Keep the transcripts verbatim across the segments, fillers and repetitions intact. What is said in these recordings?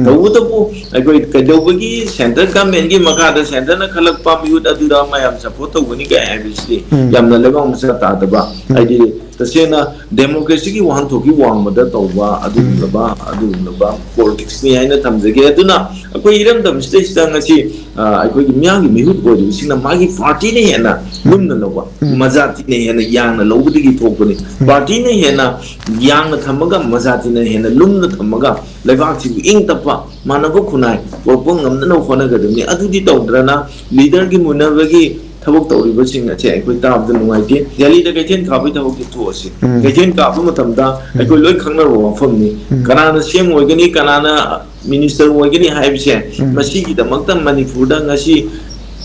ꯎꯝ꯫ ꯇꯧꯕꯇꯕꯨ ꯑꯩꯈꯣꯏ ꯀꯩꯗꯧꯕꯒꯤ central government ꯀꯤ ꯃꯈꯥꯗ centre ꯅ ꯈꯜꯂꯛꯄ ꯃꯤꯍꯨꯠ ꯑꯗꯨꯗ ꯃꯌꯥꯝ support ꯇꯧꯒꯅꯤ ꯀꯥꯏ ꯍꯥꯏꯕꯁꯤꯗꯤ ꯎꯝ꯫ ꯌꯥꯝꯅ ꯂꯩꯕꯥꯛ ꯃꯆꯥ ꯇꯥꯗꯕ, ꯎꯝ꯫ ꯍꯥꯏꯗꯤ ꯇꯁꯦꯡꯅ democracy ꯒꯤ ꯋꯥꯍꯟꯊꯣꯛꯀꯤ ꯋꯥꯡꯃꯗ ꯇꯧꯕ ꯑꯗꯨꯒꯨꯝꯂꯕ, ꯑꯗꯨꯒꯨꯝꯂꯕ politics ꯅꯤ ꯍꯥꯏꯅ ꯊꯝꯖꯒꯦ꯫ ꯑꯗꯨꯅ ꯑꯩꯈꯣꯏ ꯏꯔꯝꯗꯝꯁꯤꯗꯩꯁꯤꯗ ꯉꯁꯤ, ꯑ, ꯑꯩꯈꯣꯏꯒꯤ ꯃꯤꯌꯥꯝꯒꯤ ꯃꯤꯍꯨꯠ ꯑꯣꯏꯔꯤꯕꯁꯤꯡꯅ ꯃꯥꯒꯤ party ꯅ ꯍꯦꯟꯅ ꯂꯨꯝꯅ ꯂꯧꯕ, ꯎꯝ꯫ ꯃꯖꯥꯇꯤꯅ ꯍꯦꯟꯅ ꯌꯥꯡꯅ ꯂꯧꯕꯗꯒꯤ ꯊꯣꯛꯄꯅꯤ꯫ ꯎꯝ꯫ Party ꯅ ꯍꯦꯟꯅ ꯌꯥꯡꯅ ꯊꯝꯃꯒ, ꯃꯖꯥꯇꯤꯅ ꯍꯦꯟꯅ ꯂꯨꯝꯅ ꯊꯝꯃꯒ, ꯂꯩꯕꯥꯛꯁꯤꯕꯨ ꯏꯪ ꯇꯞꯄ, ꯃꯥꯟꯅꯕ ꯈꯨꯟꯅꯥꯏ ꯄꯨꯔꯛꯄ ꯉꯝꯅꯅꯕ ꯍꯣꯠꯅꯒꯗꯕꯅꯤ꯫ ꯑꯗꯨꯗꯤ ꯇꯧꯗ꯭ꯔꯅ leader ꯒꯤ ꯃꯨꯟꯅꯕꯒꯤ ꯊꯕꯛ ꯇꯧꯔꯤꯕꯁꯤꯡ ꯑꯁꯦ ꯑꯩꯈꯣꯏ ꯇꯥꯕꯗ ꯅꯨꯡꯉꯥꯏꯇꯦ꯫ ꯗꯦꯜꯂꯤꯗ ꯀꯩꯊꯦꯜ ꯀꯥꯕꯒꯤ ꯊꯕꯛꯇꯤ ꯇꯣꯛꯑꯁꯤ꯫ ꯎꯝ꯫ ꯀꯩꯊꯦꯜ ꯀꯥꯕ ꯃꯇꯝꯗ ꯎꯝ꯫ ꯑꯩꯈꯣꯏ ꯂꯣꯏ ꯈꯪꯅꯔꯕ ꯋꯥꯐꯝꯅꯤ꯫ ꯎꯝ꯫ ꯀꯅꯥꯅ C M ꯑꯣꯏꯒꯅꯤ, ꯀꯅꯥꯅ minister ꯑꯣꯏꯒꯅꯤ ꯍꯥꯏꯕꯁꯦ, ꯎꯝ꯫ ꯃꯁꯤꯒꯤꯗꯃꯛꯇ ꯃꯅꯤꯄꯨꯔꯗ ꯉꯁꯤ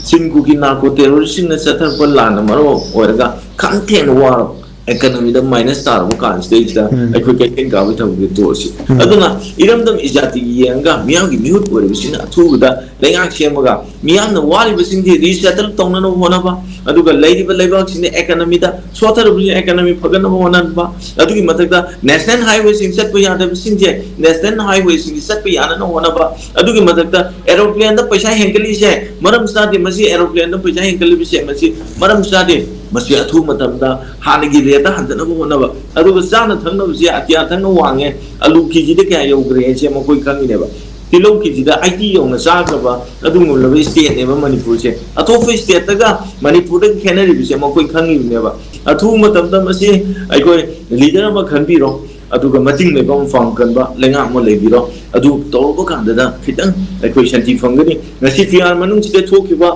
ꯆꯤꯡꯒꯨꯒꯤ narco terrorist ꯁꯤꯡꯅ ꯆꯠꯊꯔꯛꯄ ꯂꯥꯟꯅ ꯃꯔꯝ ꯑꯣꯏꯔꯒ ꯈꯝ ꯊꯦꯡꯅ ꯋꯥꯔꯕ, economy ꯗ minus ꯇꯥꯔꯕ ꯀꯥꯟꯁꯤꯗꯩꯁꯤꯗ ꯎꯝ꯫ ꯑꯩꯈꯣꯏ ꯀꯩꯊꯦꯜ ꯀꯥꯕꯒꯤ ꯊꯕꯛꯇꯤ ꯇꯣꯛꯑꯁꯤ꯫ ꯎꯝ꯫ ꯑꯗꯨꯅ ꯏꯔꯝꯗꯝ ꯏꯖꯥꯇꯤꯒꯤ ꯌꯦꯡꯉꯒ ꯃꯤꯌꯥꯝꯒꯤ ꯃꯤꯍꯨꯠ ꯑꯣꯏꯔꯤꯕꯁꯤꯡꯅ ꯑꯊꯨꯕꯗ ꯂꯩꯉꯥꯛ ꯁꯦꯝꯃꯒ ꯃꯤꯌꯥꯝꯅ ꯋꯥꯔꯤꯕꯁꯤꯡꯁꯤ resettle ꯇꯧꯅꯅꯕ ꯍꯣꯠꯅꯕ, ꯑꯗꯨꯒ ꯂꯩꯔꯤꯕ ꯂꯩꯕꯥꯛꯁꯤꯡꯗ economy ꯗ ꯁꯣꯠꯊꯔꯤꯕꯁꯤꯡ economy ꯐꯒꯠꯅꯕ ꯍꯣꯠꯅꯕ, ꯑꯗꯨꯒꯤ ꯃꯊꯛꯇ national highway ꯁꯤꯡ ꯆꯠꯄ ꯌꯥꯗꯕꯁꯤꯡꯁꯦ national highway ꯁꯤꯡꯁꯤ ꯆꯠꯄ ꯌꯥꯅꯅꯕ ꯍꯣꯠꯅꯕ, ꯑꯗꯨꯒꯤ ꯃꯊꯛꯇ aeroplane ꯗ ꯄꯩꯁꯥ ꯍꯦꯟꯒꯠꯂꯤꯁꯦ ꯃꯔꯝ ꯆꯥꯗꯦ, ꯃꯁꯤ aeroplane ꯗ ꯄꯩꯁꯥ ꯍꯦꯟꯒꯠꯂꯤꯕꯁꯦ ꯃꯁꯤ ꯃꯔꯝ ꯆꯥꯗꯦ, ꯃꯁꯤ ꯑꯊꯨꯕ ꯃꯇꯝꯗ ꯍꯥꯟꯅꯒꯤ rate ꯇ ꯍꯟꯖꯅꯕ ꯍꯣꯠꯅꯕ꯫ ꯑꯗꯨꯒ ꯆꯥꯅ ꯊꯛꯅꯕꯁꯦ ꯑꯇꯤꯌꯥ ꯊꯛꯅ ꯋꯥꯡꯉꯦ, ꯑꯂꯨ ꯀꯦ ꯖꯤ ꯗ ꯀꯌꯥ ꯌꯧꯈ꯭ꯔꯦ ꯍꯥꯏꯁꯦ ꯃꯈꯣꯏ ꯈꯪꯉꯤꯅꯦꯕ꯫ ꯇꯤꯜꯍꯧ ꯀꯦ ꯖꯤ ꯗ eighty ꯌꯧꯅ ꯆꯥꯈ꯭ꯔꯕ ꯑꯗꯨꯒꯨꯝꯂꯕ state ꯅꯦꯕ ꯃꯅꯤꯄꯨꯔꯁꯦ꯫ ꯑꯇꯣꯞꯄ state ꯇꯒ ꯃꯅꯤꯄꯨꯔꯗꯒ ꯈꯦꯠꯅꯔꯤꯕꯁꯦ ꯃꯈꯣꯏ ꯈꯪꯉꯤꯕꯅꯦꯕ꯫ ꯑꯊꯨꯕ ꯃꯇꯝꯗ ꯃꯁꯤ ꯑꯩꯈꯣꯏ leader ꯑꯃ ꯈꯟꯕꯤꯔꯣ, ꯑꯗꯨꯒ ꯃꯇꯤꯡ ꯂꯩꯕ ꯃꯐꯝ ꯀꯟꯕ ꯂꯩꯉꯥꯛ ꯑꯃ ꯂꯩꯕꯤꯔꯣ꯫ ꯑꯗꯨ ꯇꯧꯔꯕ ꯀꯥꯟꯗꯗ ꯈꯤꯇꯪ ꯑꯩꯈꯣꯏ ꯁꯥꯟꯇꯤ ꯐꯪꯒꯅꯤ꯫ ꯉꯁꯤ ꯄꯤ ꯑꯥꯔ ꯃꯅꯨꯡꯁꯤꯗ ꯊꯣꯛꯈꯤꯕ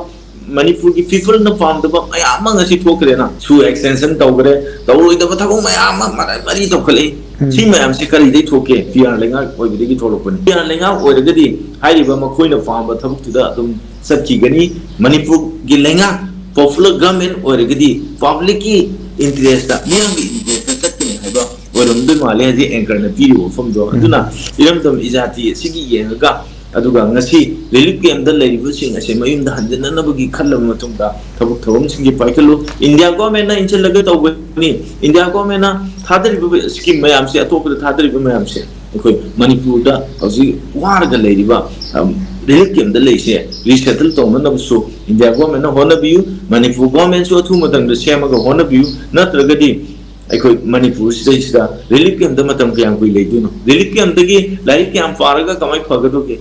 ꯃꯅꯤꯄꯨꯔꯒꯤ people ꯅ ꯄꯥꯝꯗꯕ ꯃꯌꯥꯝ ꯑꯃ ꯉꯁꯤ ꯊꯣꯛꯈ꯭ꯔꯦꯅ꯫ ꯁꯨ extension ꯇꯧꯈ꯭ꯔꯦ, ꯇꯧꯔꯣꯏꯗꯕ ꯊꯕꯛ ꯃꯌꯥꯝ ꯑꯃ ꯃꯔꯤ ꯃꯔꯤ ꯇꯧꯈꯠꯂꯛꯏ꯫ ꯎꯝ꯫ ꯁꯤ ꯃꯌꯥꯝꯁꯤ ꯀꯔꯤꯗꯩ ꯊꯣꯛꯀꯦ? ꯄꯤ ꯑꯥꯔ ꯂꯩꯉꯥꯛ ꯑꯣꯏꯕꯗꯒꯤ ꯊꯣꯛꯂꯛꯄꯅꯤ꯫ ꯄꯤ ꯑꯥꯔ ꯂꯩꯉꯥꯛ ꯑꯣꯏꯔꯒꯗꯤ ꯍꯥꯏꯔꯤꯕ ꯃꯈꯣꯏꯅ ꯄꯥꯝꯕ ꯊꯕꯛꯇꯨꯗ ꯑꯗꯨꯝ ꯆꯠꯈꯤꯒꯅꯤ꯫ ꯃꯅꯤꯄꯨꯔꯒꯤ ꯂꯩꯉꯥꯛ popular government ꯑꯣꯏꯔꯒꯗꯤ public ꯀꯤ interest ꯇ, ꯃꯤꯌꯥꯝꯒꯤ interest ꯇ ꯆꯠꯀꯅꯤ ꯍꯥꯏꯕ ꯑꯣꯏꯔꯝꯗꯣꯏ ꯃꯥꯜꯂꯦ ꯍꯧꯖꯤꯛ anchor ꯅ ꯄꯤꯔꯤꯕ ꯋꯥꯐꯝꯗꯣ꯫ ꯎꯝ꯫ ꯑꯗꯨꯅ ꯏꯔꯝꯗꯝ ꯏꯖꯥꯇꯤ ꯑꯁꯤꯒꯤ ꯌꯦꯡꯉꯒ, ꯑꯗꯨꯒ ꯉꯁꯤ relief camp ꯇ ꯂꯩꯔꯤꯕꯁꯤꯡ ꯑꯁꯦ ꯃꯌꯨꯝꯗ ꯍꯟꯖꯤꯟꯅꯅꯕꯒꯤ ꯈꯜꯂꯕ ꯃꯇꯨꯡꯗ ꯊꯕꯛ ꯊꯧꯔꯝꯁꯤꯡꯁꯤ ꯄꯥꯏꯈꯠꯂꯨ꯫ India government ꯅ ꯏꯟꯁꯤꯜꯂꯒ ꯇꯧꯕꯅꯤ꯫ India government ꯅ ꯊꯥꯗꯔꯤꯕ scheme ꯃꯌꯥꯝꯁꯦ, ꯑꯇꯣꯞꯄꯗ ꯊꯥꯗꯔꯤꯕ ꯃꯌꯥꯝꯁꯦ, ꯑꯩꯈꯣꯏ ꯃꯅꯤꯄꯨꯔꯗ ꯍꯧꯖꯤꯛ ꯋꯥꯔꯒ ꯂꯩꯔꯤꯕ ꯔꯤꯂꯤꯐ ꯀꯦꯝꯞꯇ ꯂꯩꯁꯦ ꯔꯤꯁꯦꯇꯜ ꯇꯧꯅꯅꯕꯁꯨ ꯏꯟꯗꯤꯌꯥ ꯒꯣꯔꯃꯦꯟꯅ ꯍꯣꯠꯅꯕꯤꯌꯨ, ꯃꯅꯤꯄꯨꯔ ꯒꯣꯔꯃꯦꯟꯁꯨ ꯑꯊꯨꯕ ꯃꯇꯝꯗ ꯁꯦꯝꯃꯒ ꯍꯣꯠꯅꯕꯤꯌꯨ꯫ ꯅꯠꯇ꯭ꯔꯒꯗꯤ ꯑꯩꯈꯣꯏ ꯃꯅꯤꯄꯨꯔꯁꯤꯗꯩꯁꯤꯗ ꯔꯤꯂꯤꯐ ꯀꯦꯝꯞꯇ ꯃꯇꯝ ꯀꯌꯥꯝ ꯀꯨꯏ ꯂꯩꯗꯣꯏꯅꯣ? ꯔꯤꯂꯤꯐ ꯀꯦꯝꯞꯇꯒꯤ ꯂꯥꯏꯔꯤꯛ ꯀꯌꯥꯝ ꯄꯥꯔꯒ ꯀꯃꯥꯏꯅ ꯐꯒꯗꯧꯒꯦ?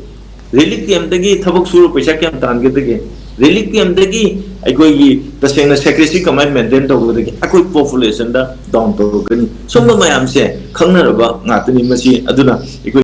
ꯔꯤꯂꯤꯐ ꯀꯦꯝꯞꯇꯒꯤ ꯊꯕꯛ ꯁꯨꯔ ꯄꯩꯁꯥ ꯀꯌꯥꯝ ꯇꯥꯟꯒꯗꯒꯦ? ꯔꯤꯂꯤꯐ ꯀꯦꯝꯞꯇꯒꯤ ꯑꯩꯈꯣꯏꯒꯤ ꯇꯁꯦꯡꯅ ꯁꯦꯀ꯭ꯔꯦꯁꯤ ꯀꯃꯥꯏꯅ ꯃꯦꯟꯇꯦꯟ ꯇꯧꯒꯗꯒꯦ? ꯑꯩꯈꯣꯏ ꯄꯣꯄꯨꯂꯦꯁꯟꯗ ꯗꯥꯎꯟ ꯇꯧꯔꯛꯀꯅꯤ꯫ ꯁꯨꯝꯕ ꯃꯌꯥꯝꯁꯦ ꯈꯪꯅꯔꯕ ꯉꯥꯛꯇꯅꯤ꯫ ꯃꯁꯤ ꯑꯗꯨꯅ ꯑꯩꯈꯣꯏ